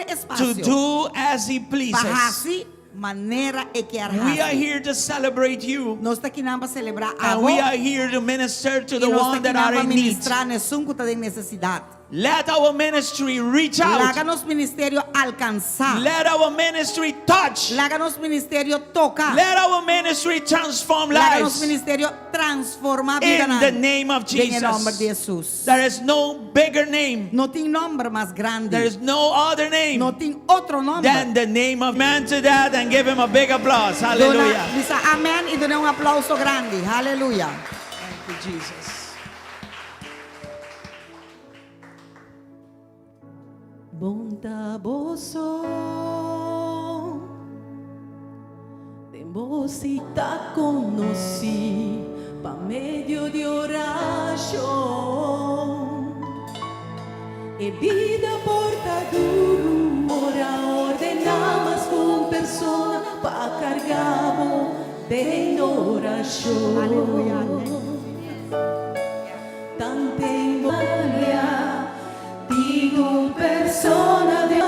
to espasio do as He pa pleases. hasi manera e kier We are hasi. here to celebrate you, Nos ta akinan pa selebrá and abo we are here to minister to i the nos one ta that akinan are pa in need. ministrá na esun ku ta den nesesidat. Let our ministry reach out. Laga nos ministerio alkansá. Let our ministry touch. Laga nos ministerio toka. Let our ministry transform Laga nos lives. ministerio transformá In the bidanan. name of Den e nòmber di Jesus. Hesus. There is no bigger name. No tin nòmber mas grandi. There is no other name No tin otro nòmber. than the name of man to that and give him a big applause. Duna, Hallelujah. bisa amèn i duna un aplouso grandi. Haleluya. Thank you, Jesus. Bon ta boso Den bo ta konosí pa medio di orashon E bida por ta duru ora ordená mas ku un persona pa karga bo den orashon Tanten Tin un persona di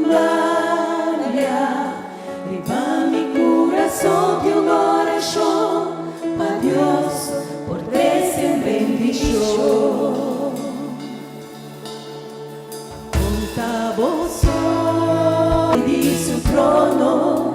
Maria Riba mi kurason tin un orashon pa Dios por trese bendishon Bon ta boso di su trono.